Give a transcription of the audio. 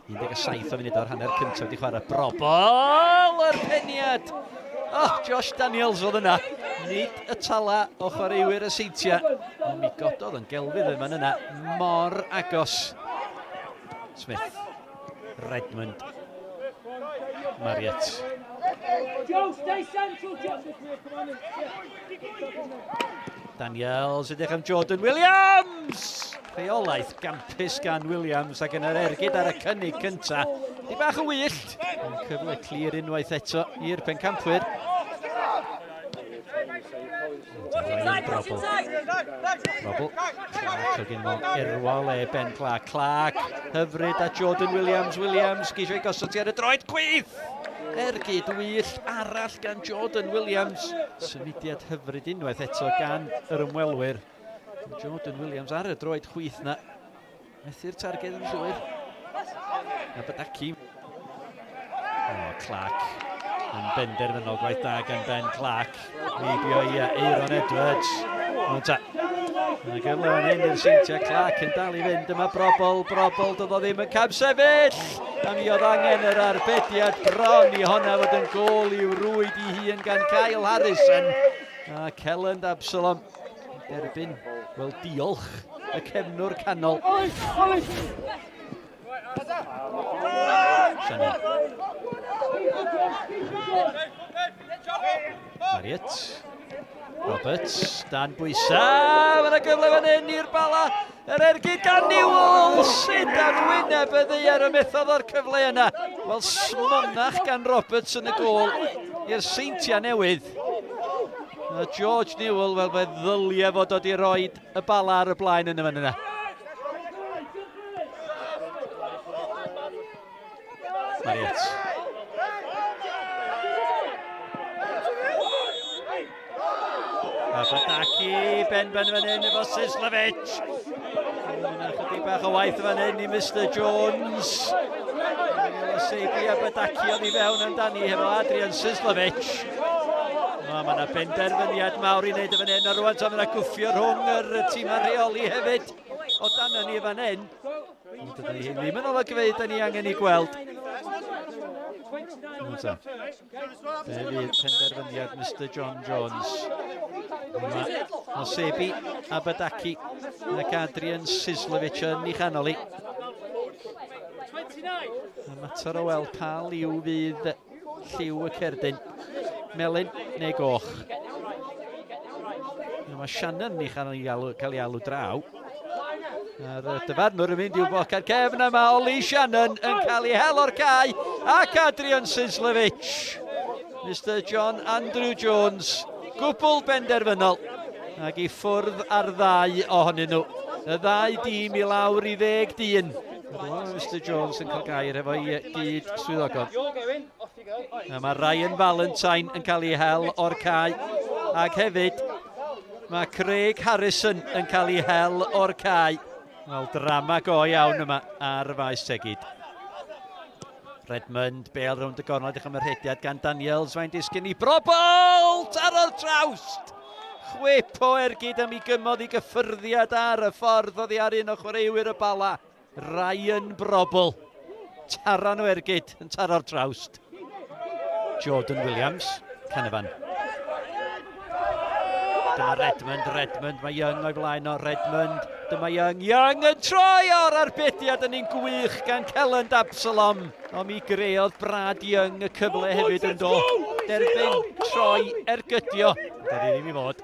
17 o funud o'r hanner cyntaf wedi chwarae. Brobol yr peniad! Oh, Josh Daniels oedd yna. Nid y tala o chwaraewyr y Seintiau. Ond mi gododd yn gelfydd yn fan yna. Mor agos. Smith. Redmond. Marriott. Joe, stay central, Joe. Daniels, edrych am Jordan Williams! Rheolaeth gampus gan Williams ac yn yr ergyd ar y cynnig cynta. Di bach o wyllt, ond cyfle clir unwaith eto i'r pencampwyr. Ryan Brobl. Brobl. Clark o gyn erwa le Ben Clark. Clark, hyfryd a Jordan Williams. Williams, geisio ei gosod ti ar y droed chwith! Ergyd wyllt arall gan Jordan Williams. Symudiad hyfryd unwaith eto gan yr ymwelwyr. Jordan Williams ar y droed chwith na. Methu'r targed yn llwyr. A Badaki. O, Clark yn benderfynol, gwaith da gan Ben Clark. Heibio i Aaron Edwards. Ond ta, Mae gyfle fan hyn i'r Seintiau. Clark yn dal i fynd. Dyma Brobol, Brobol, doedd o ddim yn camsefyll. A mi oedd angen yr arbediad bron i honna fod yn gôl i'w rwyd i hun gan Kyle Harrison. A Kelland Absalom derbyn, wel diolch, y cefnwr canol. Shannon. Marriott. Roberts, dan bwysau. Mae yna gyfle fan hyn i'r Bala. Yr ergyd gan Newell. Sut ar wyneb y ddaear y methodd o'r cyfle yna. Wel, smonach gan Roberts yn y gôl i'r Seintiau Newydd. A George Newell, wel, fe ddylia fod o di roed y Bala ar y blaen yn y fan yna. Marriott. A Badaki, ben ben fan hyn efo Sislovic. Yna chydig bach o waith fan hyn i Mr Jones. Seibi a Badaki oedd i fewn amdani hefo Adrian Sislovic. O, mae yna benderfyniad mawr i wneud y fan hyn, a rwan ta mae yna gwffio rhwng yr tîmau rheoli hefyd o dan ni fan hyn. Ond dydy hi ddim yn olygfeydd da ni angen ei gweld. Fe fydd penderfyniad Mr John Jones. Mae Osebi Abadaki ac Adrian Sislovic yn ei chanol i. A mater o weld pa liw fydd lliw y cerdyn. Melyn neu goch. Mae Shannon ni chael ei alw, cael ei alw draw. A'r dyfarnwr yn mynd i'w boc ar cefn a mae Ollie Shannon yn cael ei hel o'r cae ac Adrian Sislovic. Mr John Andrew Jones, gwbl benderfynol ac i ffwrdd ar ddau ohonyn nhw. Y ddau dîm i lawr i ddeg dyn. Mr Jones yn cael gair efo'i gyd swyddogon. A mae Ryan Valentine yn cael ei hel o'r cae ac hefyd Mae Craig Harrison yn cael ei hel o'r cae. Wel, drama go iawn yma ar y faes tegid. Redmond, bel rownd y gornel, edrych am y rhediad gan Daniels, mae'n disgyn i Brobol! Tarodd trawst! Chwip o ergyd am ei gymodd i gyffyrddiad ar y ffordd oddi ar un o chwaraewyr y Bala. Ryan Brobol. Taran o ergyd yn taro'r trawst. Jordan Williams, Canavan. Dyma Redmond, Redmond, mae Young o'i flaen o, Redmond, dyma Young, Young yn troi o'r arbediad yn un gwych gan Kelland Absalom. Ond mi greodd Brad Young y cyfle hefyd yn do. Derbyn, troi, ergydio. Dydy ddim i fod.